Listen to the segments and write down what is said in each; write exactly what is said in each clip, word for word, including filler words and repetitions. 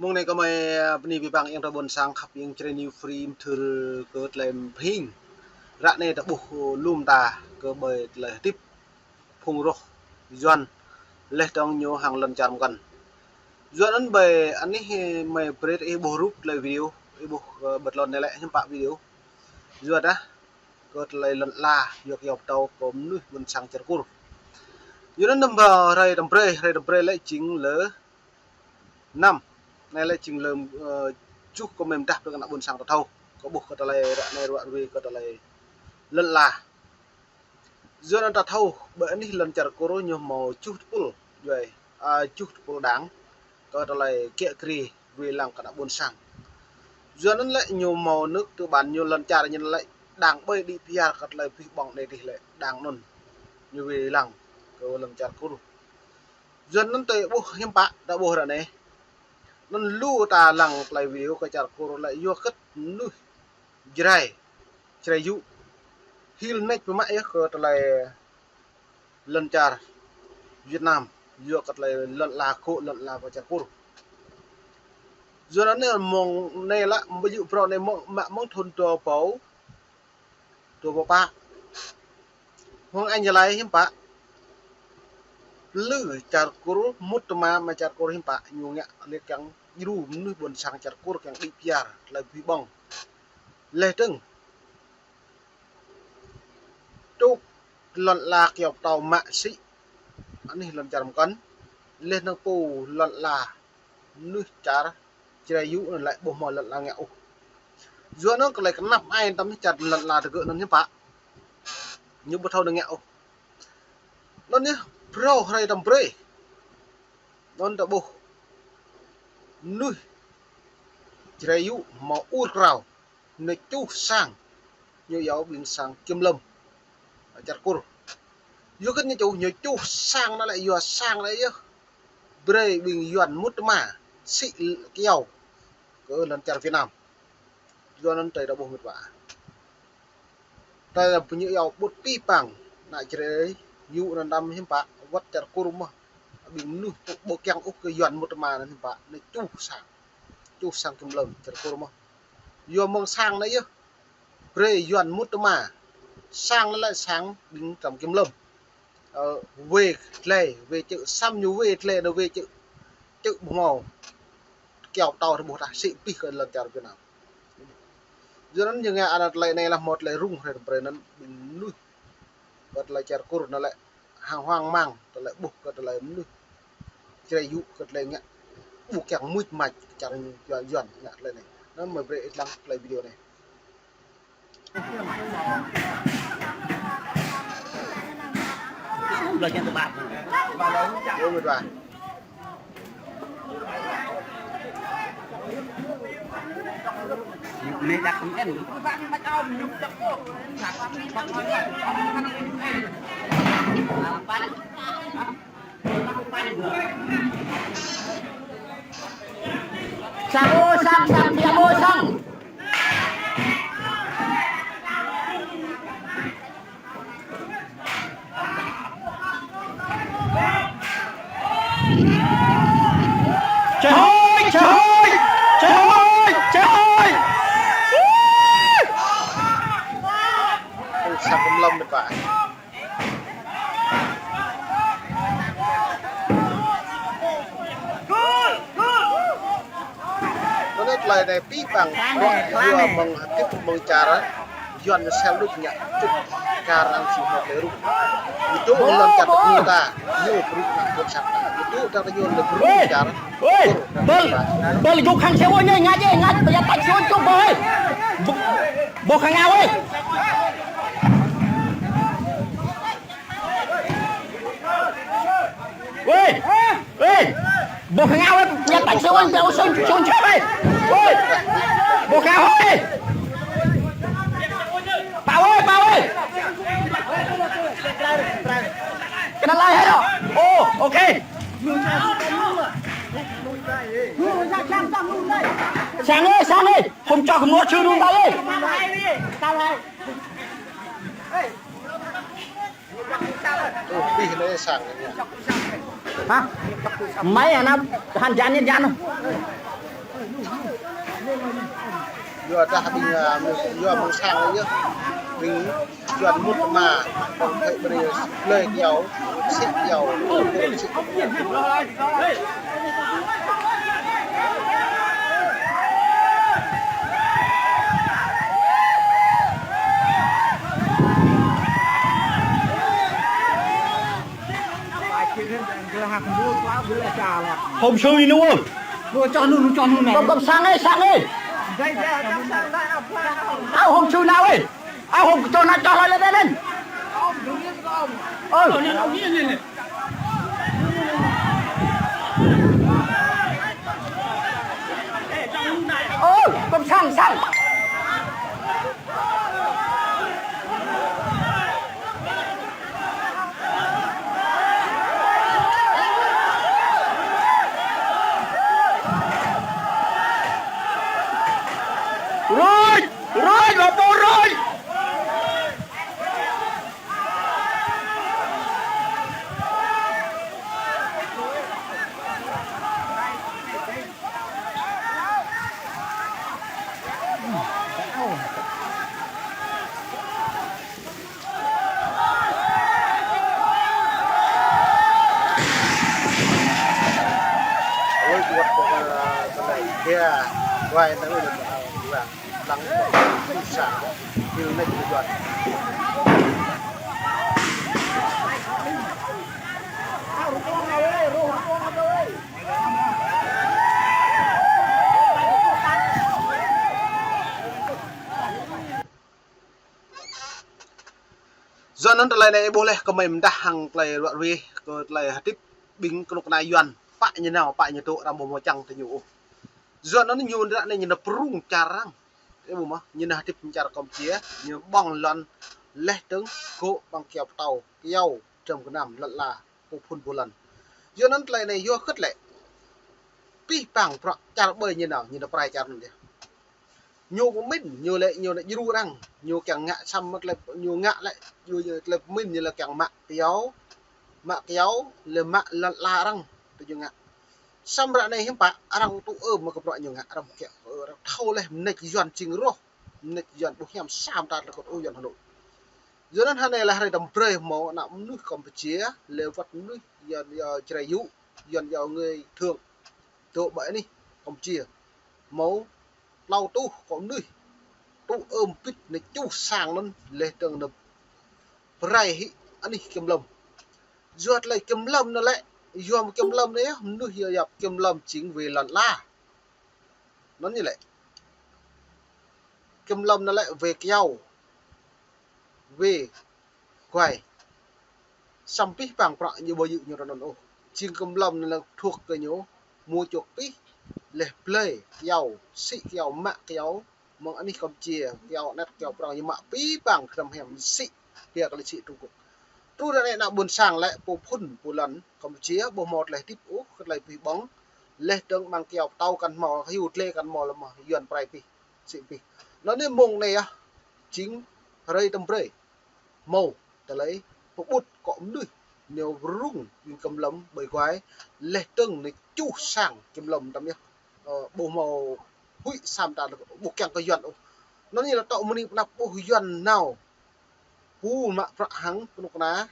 Mông anai kơmơi, a, bơni abih bang ayŏng adơi ƀôn sang khăp yang Jrai New Free mơthưr kơ tơlơi pơhing. Ră anai ta ƀuh lŏm ta kơ ƀơi tơlơi hơdip phung roh Yuan laih dơ̆ng ñu hăng lŏn čar mơkăn. Yuan anŭn ƀơi anih mơi brơi ih ƀuh rup tơlơi video, ih ƀuh, ơ, ƀơi tơlơi anai lĕ hiư̆m pă video. Yua dah kơ tơlơi lŏn ala, yua kơ yua pơtâo kơ mơnuih ƀôn sang čar Kur. Yua anŭn năm hrơi tơm brơi, hrơi tơm brơi lĕ jing lơ năm. Anai lĕ jing lơ, ơ, tơjuh kơ mơ̆ng dah brơi kơ ană ƀôn sang ta thâo. Kơ ƀuh kơ tơlơi ră anai ruă rui kơ tơlơi lŏn ala. Yua anŭn ta thâo, ƀơi anih lŏn čar Kur ñu hmâo tơjuh tơpul, yua, a, tơjuh tơpul đảng, kơ tơlơi kiă kriê, wai lăng kơ ană ƀôn sang. Yua anŭn lĕ ñu hmâo nước tư bản ñu lŏn čar ñu lĕ đảng ƀơi đĭ piar kơ tơlơi pih ƀong anai dih lĕ đảng anŭn. Ñu wai lăng kơ lŏn čar Kur. Yua anŭn tơlơi ƀuh hiư̆m pă, ta ƀuh ră anai. Anŭn lu ta lăng tơlơi video kơ čar Kur lĕ yua kơ mơnuih Jrai, Jrai yŭ. Hil nač pơmă yơh kơ tơlơi lŏn čar Việt Nam, yua kơ tơlơi lŏn ala kơ lŏn ala kơ čar Kur. Yua anŭn anai mông anai lă ƀơi yŭ prŏ anai mông mă mông thun dua rơbâo dua rơbâo pă. Hăng anai lĕ hiư̆m pă. Plư čar Kur mŭt tơma mă čar Kur hiư̆m pă ñu ngă lĕ kiăng djru mơnuih ƀôn sang čar Kur kiăng đĭ piar tơlơi pih ƀong. Laih dơ̆ng tŭk lŏn ala kơ yua pơtâo mă sĭ anih lŏn čar mơkăn. Laih dơ̆ng pô lŏn ala mơnuih čar Jrai yŭ anŭn lĕ ƀu hmâo lŏn ala ngă ôh. Yua anŭn kơ tơlơi kơnăp ai tơm čar lŏn ala tơgơ̆ anŭn hiư̆m pă. Ñu ƀu thâo anŭn ngă ôh. Anŭn yơh, phrâo hrơi tơm brơi. Anŭn ta ƀuh mơnuih Jrai yŭ hmâo ur krao. Ñu čuh sang, ñu iâu ƀing sang kiểm lâm čar Kur. Yua kơ ñu čuh, ñu čuh sang anŭn lĕ yua sang anŭn yơh brơi ƀing Yuan mŭt tơma sĭ kơ yua kơ lŏn čar Việt Nam. Yua anŭn tơlơi ta ƀuh mĕt wa. Tơlơi ñu iâu ƀut pih pang ană Jrai yŭ anŭn tơm hiư̆m pă wơ̆t čar Kur mơ̆n. Ƀing mơnuih tŭ ƀu kiăng ôh kơ Yuan mŭt tơma anŭn hiư̆m pă, ñu čuh sang. Čuh sang kiểm lâm čar Kur mơ̆n. Yua mơ̆ng sang anŭn yơh brơi Yuan mŭt tơma. Sang anŭn lĕ sang ƀing tơm kiểm lâm. Ơ, wai tơlơi, wai čư̆, samơ̆ ñu wai tơlơi anŭn wai čư̆, čư̆ ƀu hmâo. Kơ yua pơtâo rơbuh tah sĭ pih kơ lŏn čar Việt Nam. Yua anŭn ñu ngă anŭn tơlơi anai lĕ hmâo tơlơi rŭng hrơi tơm brơi anŭn ƀing mơnuih. Kơ tơlơi čar Kur anŭn lĕ hăng hoang mang, tơlơi ƀuh kơ tơlơi mơnuih Jrai yŭ kơ tơlơi ngă ƀu kiăng mŭt mač čar Yuan, Yuan ngă tơlơi anai. Anŭn mơi brơi ih lăng tơlơi video anai. Sang ơi, sang, sang, sang ơi, sang. Jrai hơi, Jrai hơi, Jrai hơi, Jrai hơi. Ui, sang kiểm lâm mĕt wa. Anŭn tơlơi anai pih pang, yua mơ̆ng hơdip mơ̆ng čar Yuan sel đŭk ngă čŭk kar ang si mơ̆ tơlơi rŭng. Ñu tŭ lŏn čar ñu ta, ñu brŭ ngă ƀôn sang ta. Ñu tŭ ta ñu lĕ brŭ čar. Ôi, bơl, bơl yŭ khăng siu ơi, ngă jĕ, ngă, ƀu yă tač siu ơi, čŭk ƀơi. Ƀu, ƀu khăng ngă ơi. Ôi, ôi, ƀu khăng ngă ơi, ƀu yă tač siu ơi, ƀu siu, siu, siu ơi. Ôi, ƀu khăng ngă ơi. Pă ơi, pă ơi. Kơ anai laih hă? Ô, ok. Sang ơi, sang ơi. Hôm cho kơ mơnuih čư̆ đun ta ơi. Ơ, pih anai sang anai. Hă? Mai anŭn hăn jan anai jan. Yua dah ƀing, a, yua mơ̆ng sang yơh. Ƀing Yuan mŭt mă, ƀing phĕ brơi blơi kyâo, sĭ kyâo, sĭ. Hôm sau đi nữa. Lu čoh nu, lu čoh nu nè. Kăm, kăm sang ơi, sang ơi. Ao hôm sau nào ơi. Ao hôm sau nào čoh lơi lơi lơi. Ơ. Ơ, kăm sang, sang. Rơi! Rơi! Lŏ pô rơi! Ôi, chuột của, à, con này kia, quay nó mới được, à, là lăng, à, xả, như này thì chuột. Yua anŭn tơlơi anai ƀuh laih kơ mơi mơdah hăng tơlơi ruă ruê, kơ tơlơi hơdip ƀing kơnuk kơna Yuan, pă ñu nao, pă ñu dŏ, arăng ƀu hmâo čang tơ ñu ôh. Yua anŭn ñu ră anai ñu nao prung čar arăng. Ơ ƀuh mơ̆, ñu nao hơdip čar Kampuchia, ñu ƀơ̆ng lŏn laih dơ̆ng gŏ ƀăng kyâo pơtâo, kyâo dram gơnam lŏn ala. Pô phŭn pô lŏn. Yua anŭn tơlơi anai yua hơget lĕ. Pih pang bruă čar ƀơi ñu nao, ñu nao pơrai čar anŭn yơh. Ñu pơmĭn, ñu lĕ, ñu nao djru arăng, ñu kiăng ngă samơ̆ tơlơi, ñu ngă lĕ, ñu, ñu tơlơi pơmĭn ñu lĕ kiăng mă kyâo, mă kyâo, lĕ mă lŏn ala arăng, tơ ñu ngă. Samơ̆ ră anai hiư̆m pă, arăng tŭ ơm mă kơ bruă ñu ngă, arăng kiăng, ơ, arăng thâo laih mơneč Yuan jing rŏh, mơneč Yuan ƀu hiam sa mơta tơlơi kơt ôh Yuan Hà Nội. Yua anŭn hơnai laih hrơi tơm brơi hmâo ană mơnuih Kampuchia, lĕ wơ̆t mơnuih Yuan, Yuan Jrai yŭ, Yuan yua người Thượng, dŏ ƀơi anih Kampuchia. Hmâo klâo rơtuh kơ mơnuih, tŭ ơm bĭt nao čuh sang anŭn, laih dơ̆ng nao pơrai hĭ anih kiểm lâm. Yua tơlơi kiểm lâm anŭn lĕ, yua kiểm lâm anai yơh, mơnuih yua yap kiểm lâm jing wê lŏn ala. Anŭn ñu lĕ. Kiểm lâm anŭn lĕ wê kyâo. Wê guai. Samơ̆ pih pang bruă ñu ƀu djơ̆ ñu ră anŭn ôh. Jing kiểm lâm anŭn lĕ thuộc kơ ñu, mua chuộc pih, laih blơi kyâo, sĭ kyâo, mă kyâo, mơ̆ng anih Kampuchia, kyâo anet kyâo prŏng ñu mă pih pang kơnăm hiam sĭ, pia kơ lĕ sĭ Trung Quốc. Truh ră anai ană ƀôn sang lĕ pô phŭn pô lŏn Kampuchia, ƀu hmâo tơlơi hơdip ôh, kơ tơlơi pih ƀơ̆ng, laih dơ̆ng ƀăng kyâo pơtâo kăn hmâo, hyu tlê kăn hmâo lơ̆m Yuan pơrai pih, sĭ pih. Anŭn anai mơ̆ng anai yơh, jing hrơi tơm brơi. Hmâo tơlơi pơƀut kơ mơnuih nao prung ƀing kiểm lâm ƀơi guai, laih dơ̆ng nao čuh sang kiểm lâm tơm yơh. Ơ, ƀu hmâo huĭ sa mơta, ƀu kiăng kơ Yuan ôh. Anŭn ñu lĕ tŏ mơni pơnăp ƀuh Yuan nao. Hu mă bruă hăng kơnuk kơna,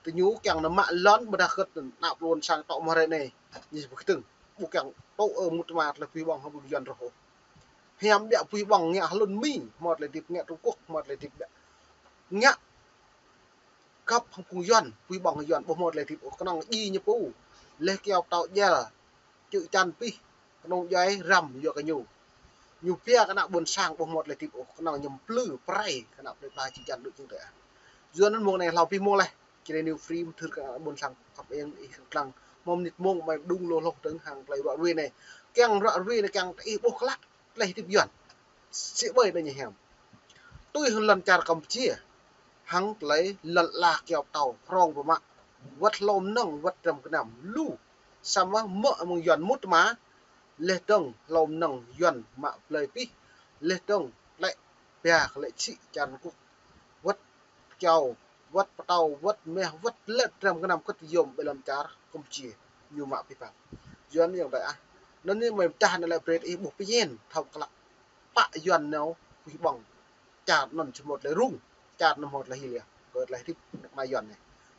tơ ñu kiăng nao mă lŏn ƀôdah hơget anŭn, ană ƀôn sang tŏ mơ̆ hrơi anai. Ñu ƀu kơtưng, ƀu kiăng tŭ ơ mŭt mă tơlơi pih ƀơ̆ng hăng ƀing Yuan rŏh ôh. Hiam biă pih ƀơ̆ng ngă hlŭn Mi, hmâo tơlơi hơdip, ngă Trung Quốc, hmâo tơlơi hơdip biă. Ngă găp hăng phung Yuan, pih ƀơ̆ng Yuan, ƀu hmâo tơlơi hơdip ôh, kơnơ̆ng djai ñu pô. Laih kyâo pơtâo djel, čư̆ čan pih, kơnơ̆ng djuai răm yua kơ ñu. Ñu pia kơ ană ƀôn sang ƀu hmâo tơlơi hơdip ôh, kơnơ̆ng ñu plư pơrai kơ ană plơi pla jing jan đuaĭ jing tơ̆. Yua anŭn mơ̆ng anai hlâo pih mơ̆ng laih, Jrai New Free mơthưr kơ ană ƀôn sang khăp eng ih kơtang. Hmâo mơnit mơ̆ng mai đung lô hlôh dơ̆ng hăng tơlơi ruă ruê anai. Kiăng ruă ruê anai kiăng tơ ih ƀuh klă tơlơi hơdip Yuan. Sĭ ƀơi anai ñu hiam. Tui hăng lŏn čar Kampuchia, hăng tơlơi lŏn ala kyâo pơtâo, prŏng pơmă, wơ̆t hlâo mơnơ̆ng, wơ̆t dram gơnam, lu, samơ̆ mơ̆ mơ̆ng Yuan mŭt mă, laih dơ̆ng hlâo mơnơ̆ng Yuan mă blơi pih, laih dơ̆ng tơlơi pia kơ lĕ sĭ čar Trung Quốc, wơ̆t kyâo, wơ̆t pơtâo, wơ̆t meh, wơ̆t lĕ dram gơnam kơt yôm ƀơi lŏn čar Kampuchia, ñu mă pih pang. Yuan yang tơ̆ ah. Anŭn yơh mơi pơčah anŭn lĕ brơi ih ƀuh pơyên thâo klă. Pă Yuan nao pih ƀơ̆ng. Čar anŭn či mơ̆ tơlơi rŭng, čar anŭn mơ̆ tơlơi hil yơh. Kơ tơlơi hrip mă Yuan anai.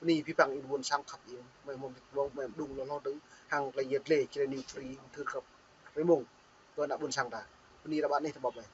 Bơni abih bang ƀing ƀôn sang khăp ih, mơi mơ̆ng ƀit ƀơ̆ng, mơi mơ̆ng đŭng lŏ lŏ dơ̆ng, hăng tơlơi yet lĕ, črê ni free, thưr khăp. Rơmông, kơ ană ƀôn sang ta. Bơni ră ƀă anih tơƀăp mơi.